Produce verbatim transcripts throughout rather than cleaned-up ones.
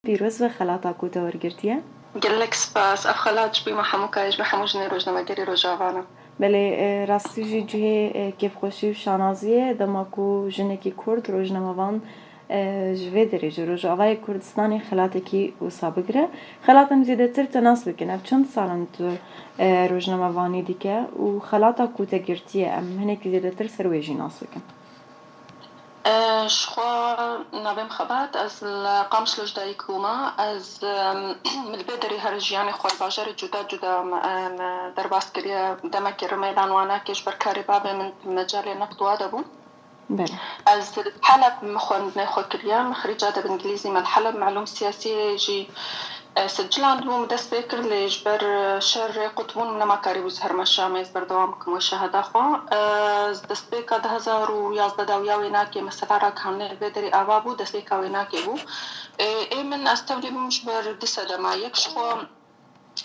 Pîroz be xelata ku te wergirtiye. Gelek spas. Ev xelat ji bo me hemû ka ye, ji bo hemû jinê rojnamegerê Rojava ne. Belê, e, rastî jî cihê, e, kêfxweşî û şanazî ye, dema ku jinekî Kurd rojnamevan, e, ji vê derê ji Rojavayê Kurdistanê xelatekî wisa bigire. Xelat em zêdetir te nas bikin. Ev çend sal in tu, e, rojnamevanî dike û xelata ku te girtiye, em hinekî zêdetir ser wê jî nas bikin. E, ji xwe navê min Xebat, ez li Qamişlo ji dayik bûme. Ez, em, min li vê derê her jiyanê xwe li bajarê cuda cuda, em, em, derbas kiriye. Demekê Rimeydan Wanakê ji ber karê bavê min mecalê neft wa de bû. Belê. Ez li Heleb min xwendinê xwe kiriye, min xirîca edeb îngilîzî me li Heleb, melûm siyasiyê jî, e, sicilandibû, min dest pê kir, lê ji ber, e, şerê qutbûn min nema karîbû ez herime Şamê, ez berdewam bikim wê şehada xwe. E, destpêka du hezar û yazdeh da û ya wênakê mesela ragihandinê li vê derê ava bû, destpêka wênakê bû. E, ê min ez tevlî bûm ji ber du sedema. Yek ji xwe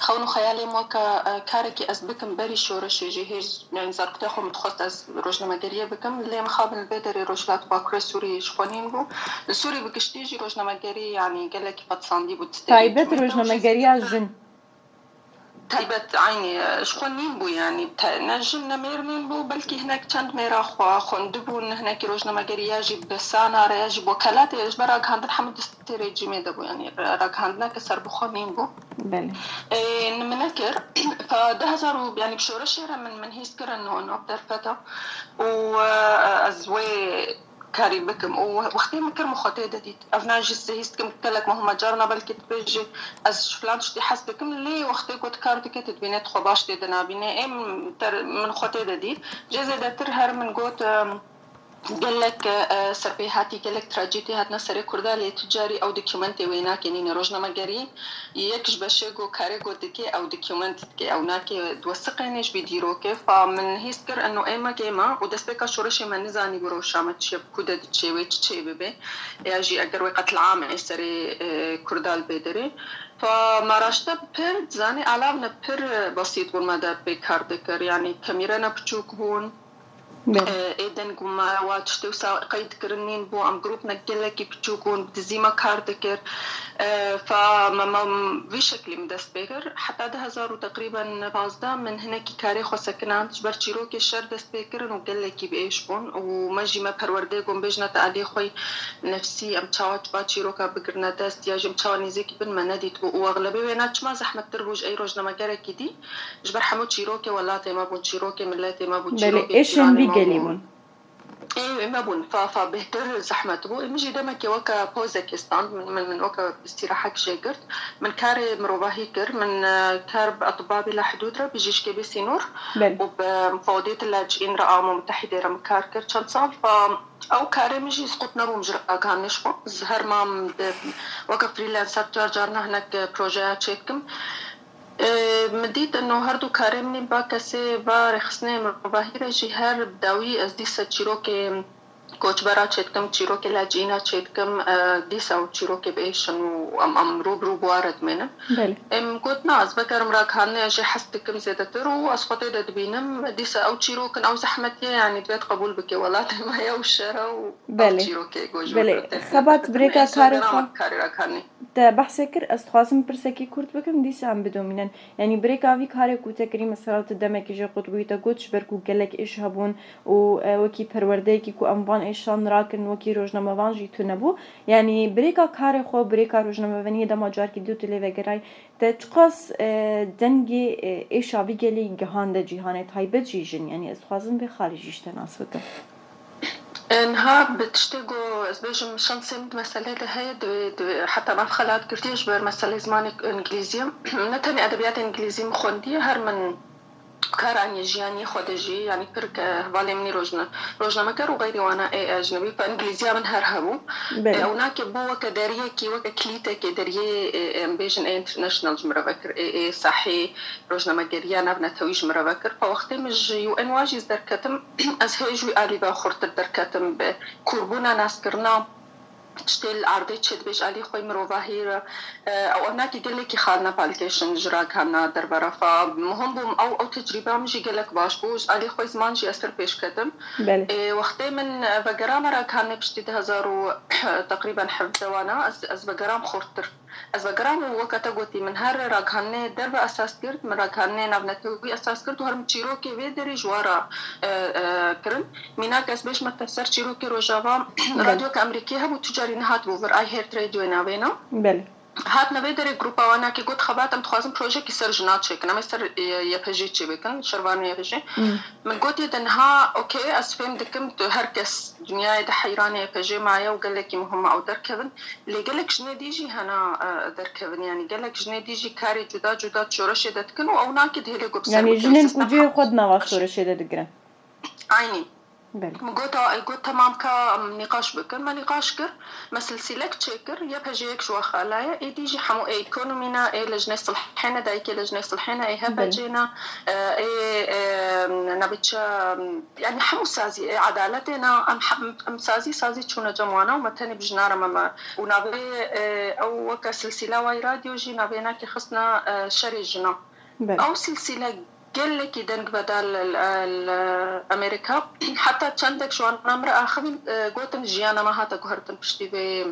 xewn û xeyalê min weke, e, karekî ez bikim berî şoreşê jî hêj, yanî zaroktiya xwe min dixwest ez rojnamegeriyê bikim. Lê mixabin li vê derê Rojhilat Bakurê Sûrî ji xwe nîn bû. Li Sûrî bi giştî jî rojnamegerî, yanî gelekî petsandî bû, tiştê Taybet rojnamegeriya jin. Taybet, eynî, e, ji xwe nîn bû, yanî te-, ne jin ne mêr nîn bû, belkî hinek çend mêra xwe xwendibûn, hinekî rojnamegerî ya jî bi sana re ya jî bi wekelatê, ji ber ragihandin hemû destê rejîmê de bû, yanî ragihandineke serbixwe nîn bû. Belê. Ê, nimine kir, fa du hezar û, yanî bi şoreşê re min, min hîs kir eno, eno derfeta û, e, ez wê karî bikim û wextê min kir min xwe tê de dît. Ev na jî hîs dikim gelek muhim e. Carna belkî dibêjî ez ji filan tiştî hez dikim, lê wextê ku tu kar dike tu dibînê tu xwe baş tê de nabînê. Ê min ter-, min xwe tê de dît. Jê zêdetir her min got, em, gelek, e, serpêhatî, gelek trajîdî hatine serê Kurda, lê tu carî ew dokumentê wênakê nîne. Rojnamegerî yek ji beşê ku karê ku dike ew dokument dike, ew nake diwesiqêne ji bî dîrokê. Fa min hîs kir eno ê me kêm e û destpêka şoreşê me nizanî bû rewşa me çi ye, bi ku de diçê, wê çi çê bibe. Ya jî eger wê qetliamê serê, e, Kurda li bê derê. Fa me raşte pir, zanî, alavne pir besît bûn me de pê kar dikir. Yanî kemîrena piçûk bûn. Belê. E, ê deng û me wa tiştê wisa qeyd kirin nîn bû. Em grûpnek gelekî piçûk bûn, bi dizî me kar dikir. E, fa me, me vî şeklî min dest pê kir. Heta du hezar û teqrîben pazdeh min hinekî karê xwe sekinand. Ji ber çîrokê şer dest pê kirin û gelekî bi êş bûn. Û me jî me perwerdê got, bêjine te alî xwe nefsî, em çawa va çîroka bigirine dest, ya jî em çawa nêzîkî bin me nedîtibû. Û exlebê wêna çima zehmettir bû ji ey rojnamegerekî dî? Ji ber hemû çîrokê welatê me bûn, çîrokê miletê me bûn, Belê, çîrokê êşên cîranê vî me gelî bûn. bûn. Ê, me bûn, fa, fa bêhtir zehmet bû. Ê, min jî demekê weke pozekê stand, min, min, min weke îstîrahek jê girt. Min karê mirovahî kir, min, e, kar bi Etibba Bila Hidûd re, bijîşkê bê sînor Belê. û bi mufawediyet laciîn re a Umem Mutehîdê re min kar kir çend sal. Fa ew karê min jî sqût nebûm ji ragihandinê ji xwe. Ez her mam bi, weke freelancer car carna hinek projeya çêdikim. Ê, min dît eno her du karê min ên ba kesê, ba rêxistinê mirovahî re jî her bi dawî ez dîsa çîrokê koçbera çêdikim, çîrokê lacîna çêdikim, e, dîsa ew çîrokê bi êş in û em, em rû bi rû bi wa re dimênin. Belê. Ê, min got, na, ez vegerim ragihandinê, ez jê hez dikim zêdetir û ez xwe tê de dibînim. Dîsa ew çîrok in, ew zehmet ye, yanî divê tu qebûl bikê welatê me ye û şer e û ew Belê. çîrokê ku ji Belê. min re tê Xebat dikim. birêka Ê, ez karê vegerim xwe. Karê ragihandinê. Te behsê kir, ez dixwazim pirsekî kurt bikim, dîsa em bidomînin. Yanî birêka vî karê ku te kirî, mesela tu demekî jê qut bûyî, te got ji ber ku gelek êş hebûn û, e, wekî perwerdeyekî ku em van êşan rakin, wekî rojnamevan jî tune bû. Yanî birêka karê xwe, birêka rojnamevaniyê dema carkî dî û tu lê vegerayî, te çiqas, e, dengê, e, êşa vî gelî gihande cîhanê, taybet jî jin. Yanî ez dixwazim vê xalî jî ji te nas bikim. Niha bi tiştê ku ez bêjim şansê min di meselê de heye, divê, divê, heta nav xelat girtiye ji ber meselê zimanê îngilîzî ye. Ne tenê edebiyatê îngilîzî min xwendiye, her min kar aniye jiyaniyê xwe de jî, yanî pir ke hevalê min î rojna-, rojnameker û xeyrî wana ê ecnebî, fa îngilîziya min her hebû. Belê. E, ew nake bû weke deriyekî, weke kilîtekê, deriyê, e, em bêjin ê international ji min re vekir, ê, ê sahê rojnamegeriya navnetewî ji min re vekir. Fa wextê min ji U N wa jî ez derketim, ez hêj wî alî ve xurtir derketim bi kûrbûna naskirina tiştê li erdê çêdibê ji alî xwe mirovahî re. E, ew evnakî gelekî xalina palkêşin ji ragihandina derve re. Fa muhim bû ew, ew tecrîba min jî gelek baş bû. Ji alî xwe ziman jî ez pir pêş ketim. Belê. E, wextê min, e, vegerame ragihandinê piştî du hezar û teqrîben hevdeh wana, ez, ez vegeram xurtir. Ez vegerame û weke te gotî, min her ragihandinê derve esas kir, min ragihandinê navnetewî esas kir û her min çîrokê vê derê ji we re, e, e, kirin. Mînak ez bêjme te ser çîrokê Rojava, Belê. Radyoyeke Amerîkî hebû, tu carî nehatibû vir, I Heart Radio navê ne. Belê. Hatine vê derê grupa wana ki got, Xebat, em dixwazin projeyekî ser jina çêkin, em ê ser, e, Y P J çêbikin, şervanê Y P J. Hmm. Min gotiye de niha, okey, ez fêm dikim, tu, her kes dinyayê de heyranê Y P J maye û gelekî muhim e ew derkevin. Lê gelek jinê dî jî hena, e, derkevin. Yanî gelek jinê dî jî karê cuda cuda şoreşê de dikin û ew nakê dihêlê ku bi ser Yanî bikevin jinên ku sistem cihê xwe di nava şoreşê de digirin. Eynî. Belê. Min got, e, got, Temam, ka em nîqaş bikin. Me nîqaş kir. Me silsîlek çêkir. Y P J yek ji we xala ye. Êdî jî hemû ê ekonomî ne, ê lejnê silhê ne, dayikê lejnê silhê ne, ê Belê. H P C ne, e, ê, e, nebêçe, yanî hemû sazî, ê edaletê ne, em hem, em sazî, sazî çûne cem wana û me tenê bi jina re me, me. Û navê, e, ew weke silsîla Way Radyo jî navê nakê xistine, e, Şerê Jina. Belê. Ew silsîle gelekî deng veda li, li, li Amerîka. Heta çendek ji wana min re axivîn, e, gotin, jiyana me hate guhertin piştî vê,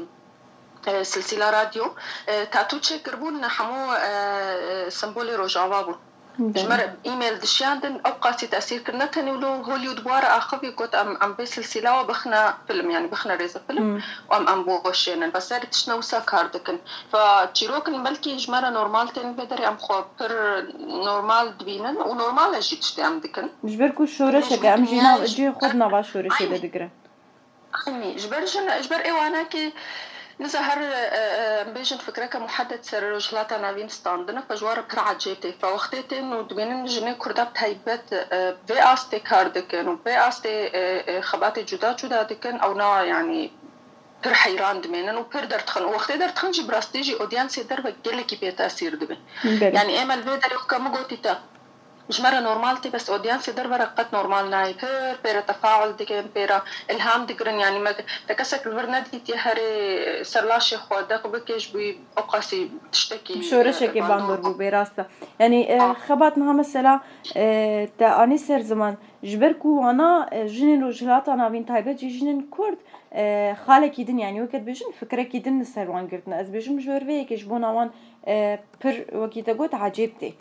e, silsîla radyo. E, tatû çêkiribûn, hemû, e, e, sembolê Rojava bûn. Ji me re e-mail dişiyandin, ew qasî tesîr kir. Ne tenê wilo Hollywood bi wa re axivî, got, em, em vê silsîla we bixine film, yanî bixine rêzefilm Hmm. û em, em biweşênin. Bes serê tiştine wisa kar dikin. Fa çîrokin belkî ji me re normal tên vê derê, em xwe pir normal dibînin û normal e jî tiştê em dikin. Ji ber ku şoreşeke, em jî nav cihê xwe di nava şoreşê de digirin. Eynî, ji ber jin, ji ber ê wanakê niza her, e, e, em bêjin fikreke muhedded ser Rojhilata Navîn standine, fa ji wan re pir ecêb tê. Fa wextê tên û dibînin jinê Kurda bi taybet, e, vê astê kar dikin û vê astê, e, e, xebatê cuda cuda dikin, ew na, yanî, pir heyran dimênin û pir derdixin. Û wextê derdixin jî bi rastî jî odyansê derve gelekî pê tesîr dibe. Belê. Yanî ê me li vê derê weke min gotî te, ji me re normal tê, bes odyansê derve re qet normal nayê. Pir pê re tefaul dikin, pê re ilham digirin. Yanî me te kesek li vir nedîtiye herê ser laşê xwe deq bike ji bo ew qasî tiştekî, Bi şoreşekê e, bandor bandor bû, bê rast e. Yanî, e, Ah. Xebat niha mesela, e, te anî ser ziman, ji ber ku wana, e, jinên Rojhilata Navîn, taybet jî jinên Kurd, e, xalekî din, yanî weke dibêjin fikrekî din li ser wan girtine. Ez bêjim ji ber vê yekê ji bona wan, e, pir wekî te got ecêb tê.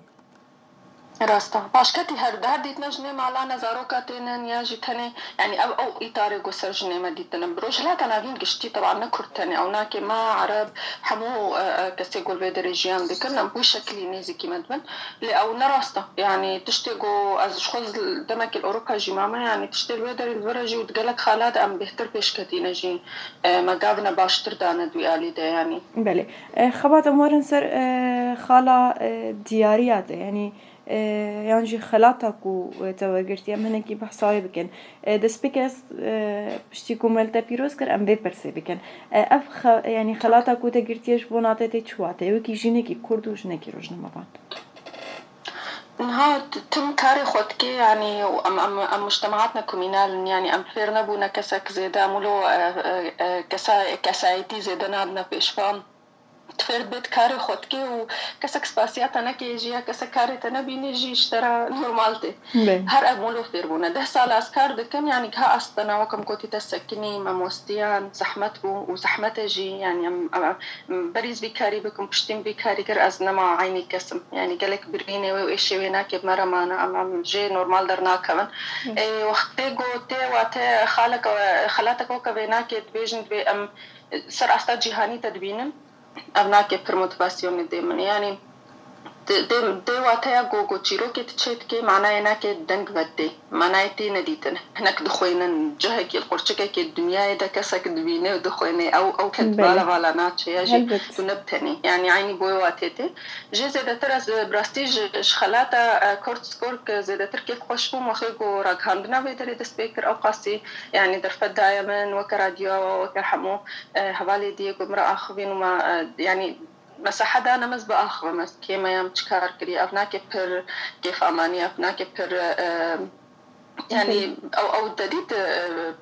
Rast e. Paşketî her, her dîtine jinê mala ne zaroka tênin ya jî tenê, yanî ev, ew îtarê ku ser jinê me dîtine. Bi Rojhilata Navîn giştî, teban ne Kurd tenê, ew nake me, Ereb, hemû, e, e, kesê ku li vê derê jiyan dikin, em bi wî şekilî nêzîkî me dibin. Lê ew ne rast e. Yanî tiştê ku ez ji xwe z-, demekî li Ewropa jî mame, yanî tiştê li wê derê li vir e jî û di gelek xala de em bêhtir pêş ketîne jî, e, me gavine baştir dane di wî alî de, yanî. Belê. E, Xebat, em werin ser, e, xala, e, diyariya te, yanî, e, yan jî xelata ku, e, te wergirtiye, em hinekî behsa wê bikin. E, destpêkê ez, e, piştî ku me li te pîroz kir, em vê pirsê bikin. E, ev xe-, yanî xelata ku te girtiye ji bona te tê çi wate? Wekî jinekî Kurd û jinekî rojnamevan. Niha t-, tim karê xwe dike, yanî, û em, em, em mujtemaatne komînal in, yanî, em fêr nebûne kesek zêde, em wilo, e, e, e, kesa-, kesayetî zêde nadine pêşvan. Tu fêr dibê, tu karê xwe dike û kesek spasiya te neke jî ya kesek karê te nebîne jî ji te re normal tê. Bê. Her ev wilo fêr bûne. Deh sal ez kar dikim, yanî, giha astena, wek em gotî te sekinî, me mostiyan, zehmet bû û zehmet e jî, yanî, em, em, Berî ez vî karî bikim, piştî min vî karî kir, ez nema eynî kes im. Yanî gelek birînê wê û êşê wê nake bi me re mane, em, em jê normal dernakevin. Hı. Ê, wextê ku tê wate xaleke, xelateke weke vê nake, dibêjin divê em ser asta cîhanî te dibînin. Ev nake pir motivasyonê dê min. Yanî Di, di, di wateya ku, ku çîrokê tu çê dikê, manayê nake deng vedê. Manayê tê nedîtin. Hinek dixwênin, cihekî, qurçikekê dinyayê de kesek dibîne û dixwêne. Ew, ew ket Belê. Vala vala naçe ya jî Helbet. Tu ne bi tenê. Yanî eynî boy watê tê. Jê zêdetir ez bi rastî ji, ji xelata, e, Kurt Skork zêdetir kêfxweş bûm. Wextê ku ragihandina vê derê dest pê kir, ew qasî, yanî derfet daye min, weke radyoya we, weke hemû, e, hevalê diyê ku min re axivîn û me, e, yanî, Mesela heda ne ez biaxivim, ez kê me ya, em çi kar kiriye, ev nake pir kêfamaniye, ev nake pir, e, Yani ew, ew te dît, e,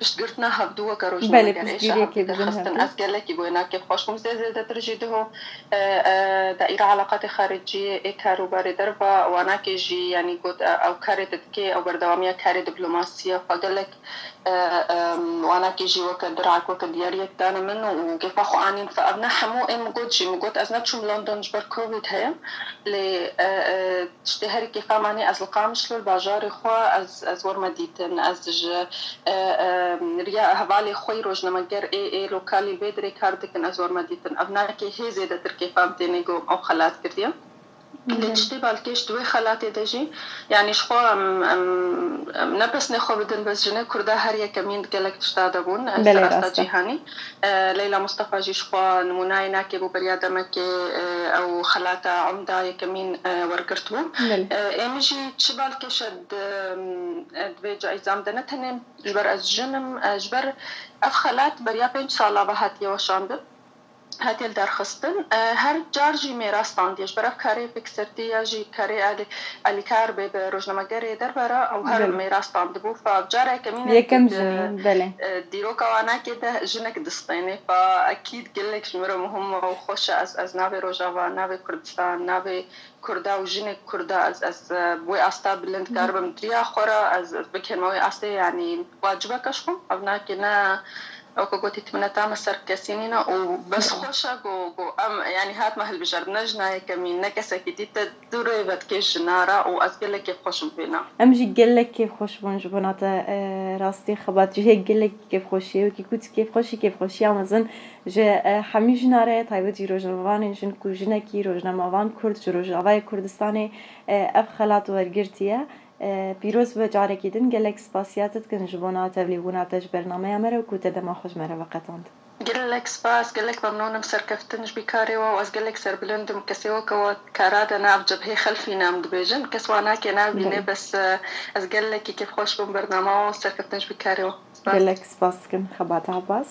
piştgirtina hevdû weke rojnamegerê, êşa hevdû derxistin. Ez gelekî bi wêna kêfxweş bûm. Zê zêdetir jî diho, e, e, daîra eleqatê xariciyê ê karûbarê derva wanakê jî, yani got, e, ew karê te dikê, ew berdewamiya karê diplomasiya xwe gelek, e, e, wanakê jî weke direk, weke diyariyek dane min û kêfa xwe anîn. Fe ev ne hemû ê min got jî, min got ez neçûm London ji ber Covid heye, lê, e, e, Tiştê herî kêfa manî ez li Qamişlo li bajarê xwe ez, ez werme dîtin. Ez ji, e, e, riya hevalê xwe yî rojnameger ê, ê lokalî vê dirê kar dikin, ez werme dîtin. Ev nakê hê zêdetir kêfa min têne ku ew xelat kiriye. Lê tiştê balkêş di wê xelatê de jî, yanî ji xwe em, em, em ne pesnê xwe bidin, bes jinê Kurda her yekemîn di gelek tişta de bûn, e, ser asta cîhanî. E, Leyla Mustafa jî ji xwe nimûnayê nakê bû, beriya demekê, e, ew xelata umda yekemîn, e, wergirt bû. E, ê min jî çi balkêş e di, e, di vê caîzam de, ne tenê ji ber ez jin im, e, ji ber ev xelat beriya pênc sala ve hatiye weşandin, hatiye lidarxistin. E, her car jî mêra standiye. Ji ber ev karê fêksertî ya jî karê alî-, alîkar bê bi rojnamegerê derve re ew her mêra standibû. Fa cara yekemîn e ku di, e, dîroka wanakê de jinek distêne. Fa ekîd gelek ji min re muhim e û xweş e. Ez, ez navê Rojava, navê Kurdistan, navê Kurda û jinê Kurda ez, ez, e, bi wê asta bilind karibim di riya xwe re ez, ez bikêrime wê astê, yanî wacibeke ji xwe. Ev nakê ne, weke gotî, tu mineta me ser kesî nîne û bes xweş e ku, ku em, yanî hatime hilbijartin, ne jina yekemîn, ne kesekî dî te dûrê vedikê jina re û ez gelek kêfxweş im vêna. Em jî gelek kêfxweş bûn ji bona te, e, rastî xebatcihê gelek kêfxweşiyê wekî ku tu kêfxweşî, kêfxweşiya mezin ji, e, hemî jina re ye, taybet jî rojnamevanên jin ku jinekî rojnamevan Kurd ji Rojavayê Kurdistanê, e, ev xelat wergirtiye. E, pîroz be carekî din, gelek spasiya te dikin ji bona tevlîbûna te ji bernameya me re û ku te dema xwe ji me re veqetand. Gelek spas, gelek memnûn im serkeftin ji bîkarê we û ez gelek serbilind im kesê weke we kara de nav cebhê xelfî nam dibêjin. Kes wa nake nabîne, bes, e, ez gelekî kêfxweş bûm bernama we û serkeftin ji bîkarê we. Spas. Gelek spas dikim Xebat Abbas.